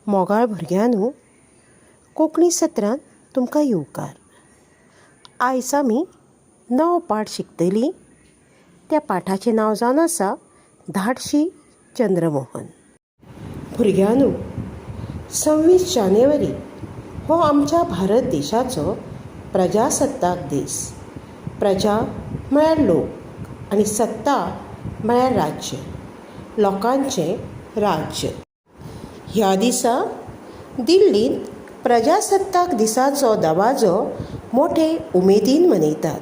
मोगाळ भुरग्यांनो, कोंकणी सत्रांत तुमकां येवकार. आयज आमी नवो पाठ शिकतलीं. त्या पाठाचें नांव जावन आसा धाडशी चंद्रमोहन. भुरग्यांनो, 26 जानेवारी हो आमच्या भारत देशाचो प्रजासत्ताक दीस. प्रजा म्हळ्यार लोक आनी सत्ता म्हळ्यार राज्य, लोकांचें राज्य. ह्या दिसा दिल्लींत प्रजासत्ताक दिसाचो दबाजो मोठे उमेदीन मनयतात.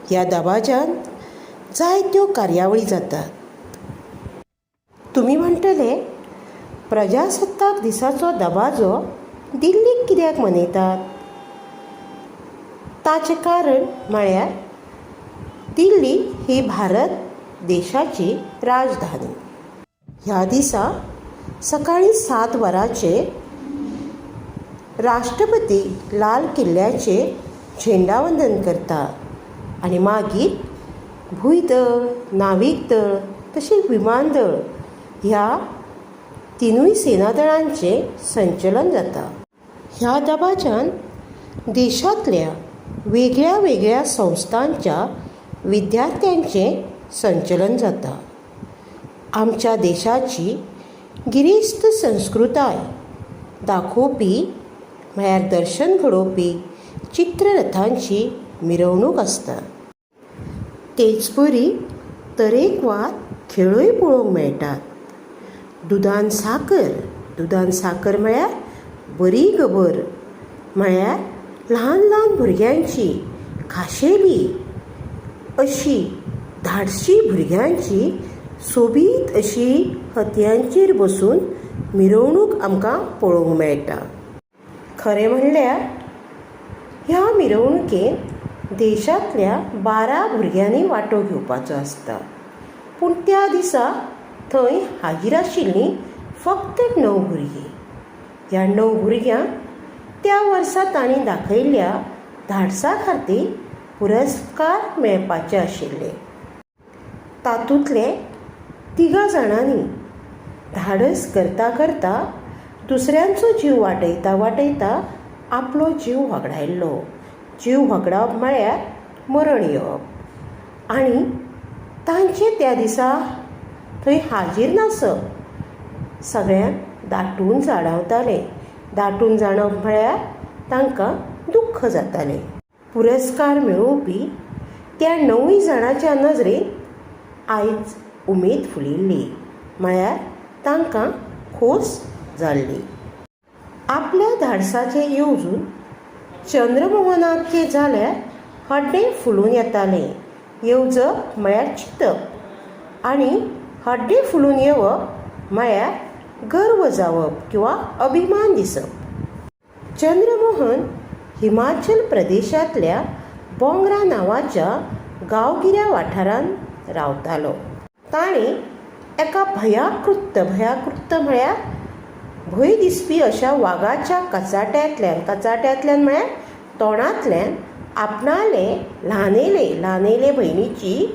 ह्या दबाज्यांत जायत्यो कार्यावळी जातात. तुमी म्हणटले, प्रजासत्ताक दिसाचो दबाजो दिल्लीक कित्याक मनयतात? ताचें कारण म्हळ्यार दिल्ली ही भारत देशाची राजधानी. ह्या दिसा सकाळीं 7 वरांचेर राष्ट्रपती लाल किल्ल्याचेर झेंडावंदन करता आनी मागीर भूंयदळ, नावीक दळ तशेंच विमानदळ ह्या तिनूय सेनादळांचें संचलन जाता. ह्या दबाज्यान देशांतल्या वेगळ्या वेगळ्या संस्थांच्या विद्यार्थ्यांचें संचलन जाता. आमच्या देशाची गिरेस्त संस्कृताय दाखोवपी म्हळ्यार दर्शन घडोवपी चित्ररथांची मिरवणूक आसता. तेचपरी तरेकवार खेळूय पळोवंक मेळटात. दुदान साकर, दुदान साकर म्हळ्यार बरी खबर, म्हळ्यार ल्हान ल्हान भुरग्यांची खाशेली अशी धाडशी भुरग्यांची सोबीत अशी हतयांचेर बसून मिरवणूक आमकां पळोवंक मेळटा. खरें म्हणल्यार ह्या मिरवणुकेंत देशांतल्या 12 भुरग्यांनी वांटो घेवपाचो आसता, पूण त्या दिसा थंय हाजीर आशिल्लीं फक्त 9 भुरगीं. ह्या 9 भुरग्यांक त्या वर्सा तांणी दाखयल्ल्या धाडसा खातीर पुरस्कार मेळपाचे आशिल्ले. तातूंतले 3 जाणांनी धाडस करता करता दुसऱ्यांचो जीव वाटयता वाटयता आपलो जीव होगडायल्लो. जीव होगडावप म्हळ्यार मरण येवप. आनी तांचें त्या दिसा थंय हाजीर नासप सगळ्यांक दाटून जाणवतालें. दाटून जाणप म्हळ्यार तांकां दुख्ख जातालें. पुरस्कार मेळोवपी त्या 9 जाणांच्या नजरेन आयज उमेद फुलिल्ली, म्हळ्यार तांकां खोस जाल्ली. आपल्या धाडसाचें येवजून चंद्रमोहनाचें जाल्यार हड्डें फुलून येतालें. येवजप म्हळ्यार चिंतप आनी हड्डें फुलून येवप म्हळ्यार गर्व जावप किंवा अभिमान दिसप. चंद्रमोहन हिमाचल प्रदेशांतल्या बोंगरा नांवाच्या गांवगिऱ्या वाठारांत रावतालो. ताणें एका भयाकृत, भयाकृत म्हळ्यार भंय दिसपी अशा वागाच्या कचाट्यांतल्यान, कचाट्यांतल्यान म्हळ्यार तोंडांतल्यान आपणाले ल्हानेले ल्हानेले भयणीची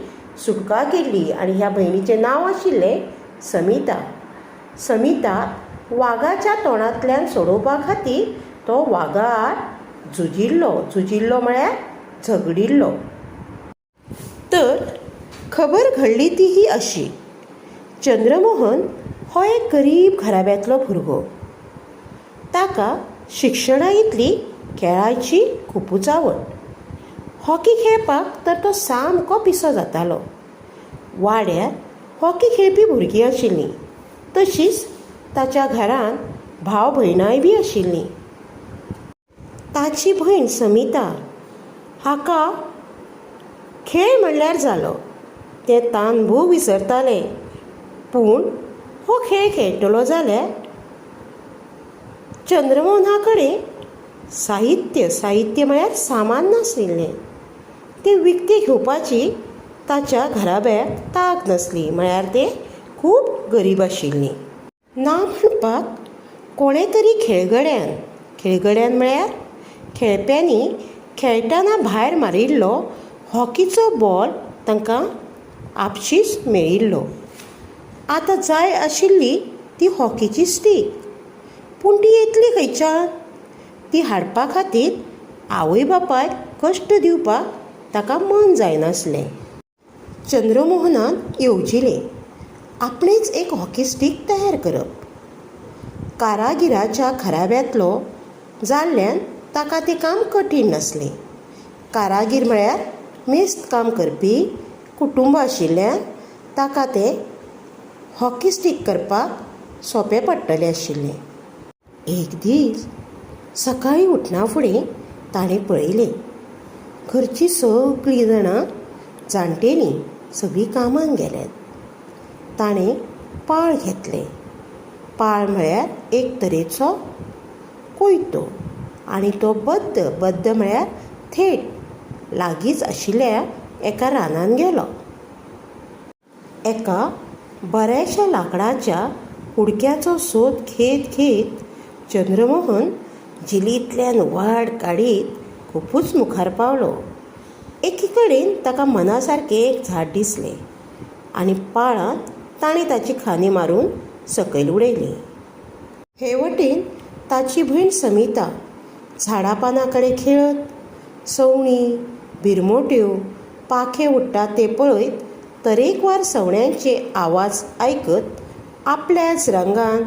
सुटका केल्ली आनी ह्या भयणीचें नांव आशिल्लें समिता. समिता वागाच्या तोंडांतल्यान सोडोवपा खातीर तो वागार झुजिल्लो. झुजिल्लो म्हळ्यार झगडिल्लो. तर खबर घडली ती ही अशी. चंद्रमोहन हो एक गरीब घराब्यांतलो भुरगो. ताका शिक्षणा इतली खेळाची खुबूच आवड. हॉकी खेळपाक तर तो सामको पिसो जातालो. वाड्यार हॉकी खेळपी भुरगीं आशिल्लीं, तशींच ताच्या घरांत भाव भयणांय बी आशिल्लीं. ताची भयण समिता हाका खेळ म्हणल्यार जालो, तें तानभूक विसरतालें. पूण हो खेळ खेळटलो जाल्यार चंद्रमोहना कडेन साहित्य, साहित्य म्हळ्यार सामान नाशिल्लें. तें विकतें घेवपाची ताच्या घराब्याक तांक नासली, म्हळ्यार ते खूब गरीब आशिल्लीं. ना म्हणपाक कोणें तरी खेळगड्यान, खेळगड्यान म्हळ्यार खेळप्यांनी खेळटना भायर मारिल्लो हॉकीचो बॉल तांकां आपशींच मेळिल्लो. आतां जाय आशिल्ली ती हॉकीची स्टीक. पूण ती येतली खंयच्यान? ती हाडपा खातीर आवय बापायक कश्ट दिवपाक ताका मन जायनासलें. चंद्रमोहनान येवजिलें, आपणेंच एक हॉकी स्टीक तयार करप. कारागिराच्या घराब्यांतलो जाल्ल्यान ताका तें काम कठीण नासलें. कारागीर म्हळ्यार मेस्त काम करपी कुटुंब आशिल्ल्यान ताका तें हॉकी स्टीक करपाक सोंपें पडटलें आशिल्लें. एक दीस सकाळीं उठना फुडें ताणें पळयलें, घरचीं सगळीं जाणां जाणटेलीं सगळीं कामाक गेल्यांत. ताणें पाळ घेतलें. पाळ म्हळ्यार एक तरेचो कोयतो आनी तो बद्द, बद्द म्हळ्यार थेट, लागींच आशिल्ल्या एका रानांत गेलो. एका बऱ्याशा लांकडाच्या कुडक्याचो सोद घेत घेत चंद्रमोहन झिलींतल्यान वाट काडीत खुबूच मुखार पावलो. एके कडेन ताका मनासारकें एक झाड दिसलें आनी पाळांत ताणें ताची खांदी मारून सकयल उडयली. हे वटेन ताची भयण समिता झाडा पानां कडेन खेळत, सवणीं, भिरमुट्यो, पाखे उडटात तें पळयत तरेकवार सवण्यांचे आवाज आयकत आपल्याच रंगान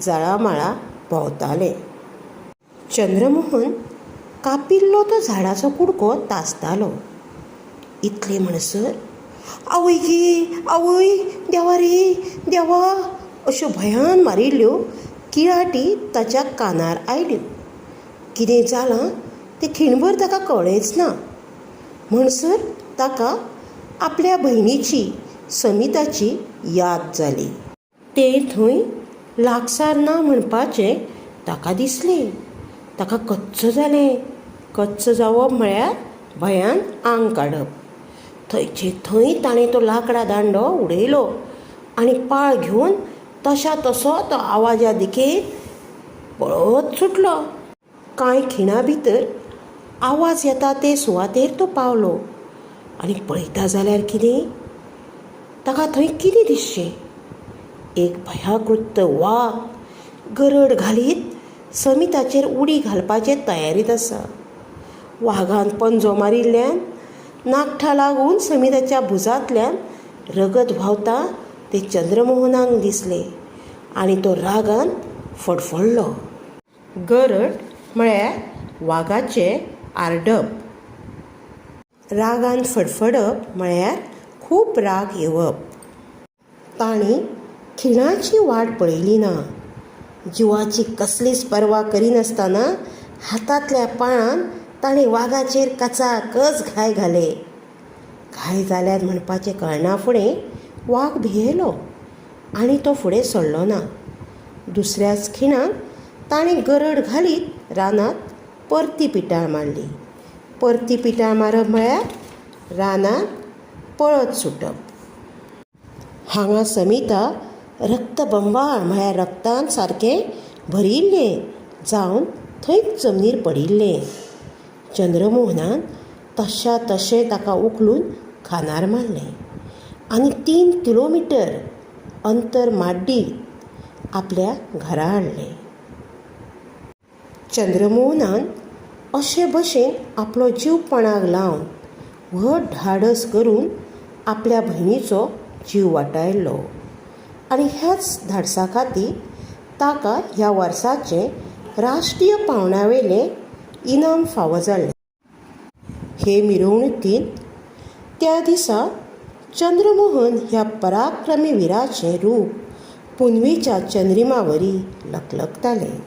जळामळा भोंवतालें. चंद्रमोहन कापिल्लो तो झाडाचो कुडको तासतालो. इतले म्हणसर आवय गे आवय देवा रे देवा अश्यो भंयान मारिल्ल्यो किळाटी ताच्या कानार आयल्यो. कितें जालां तें खिणभर ताका कळ्ळेंच ना. म्हणसर ताका आपल्या भयणीची समिताची याद जाली. तें थंय लागसार ना म्हणपाचें ताका दिसलें. ताका कच्च जालें. कच्च जावप म्हळ्यार भंयान आंग काडप. थंयचे थंय ताणें तो लांकडा दांडो उडयलो आनी पाळ घेवन तशा तसो तो आवाजा दिकेन पळत सुटलो. कांय खिणा भितर आवाज येता ते सुवातेर तो पावलो आनी पळयता जाल्यार कितें? ताका थंय कितें दिसचें? एक भयाकृत वाग गरड घालीत समिताचेर उडी घालपाचे तयारींत आसा. वागान पंजो मारिल्ल्यान नाखटां लागून समिताच्या भुजांतल्यान रगत व्हांवता तें चंद्रमोहनाक दिसलें आनी तो रागान फडफडलो. गरड म्हळ्यार वागाचें आरडप. रागान फडफडप म्हळ्यार खूब राग येवप. ताणें खिणाची वाट पळयली ना. जिवाची कसलीच पर्वा करिनासतना हातांतल्या पाळान ताणें वागाचेर कचाकच घाय घाले. घाय जाल्यात म्हणपाचें कळना फुडें वाग भियेलो आनी तो फुडें सरलो ना. दुसऱ्याच खिणाक ताणें गरड घालीत रानांत परती पिटाळ मारली. परती पिटाळ मारप म्हळ्यार रानांत पळत सुटप. हांगा समिता रक्तबंबाळ म्हळ्यार रक्तान सारकें भरिल्लें जावन थंयच जमनीर पडिल्लें. चंद्रमोहनान तश्या तशें ताका उखलून खांदार मारलें आनी 3 किलोमिटर अंतर माड्डीत आपल्या घरा हाडलें. चंद्रमोहनान अशे भशेन आपलो जीव पणाक लावन व्हड धाडस करून आपल्या भयणीचो जीव वाटायलो आनी ह्याच धाडसा खातीर ताका ह्या वर्साचें राष्ट्रीय पांवड्यावेलें इनाम फावो जालें. हे मिरवणुकींत त्या दिसा चंद्रमोहन ह्या पराक्रमी विराचें रूप पुनवेच्या चंद्रिमावरी लकलकतालें.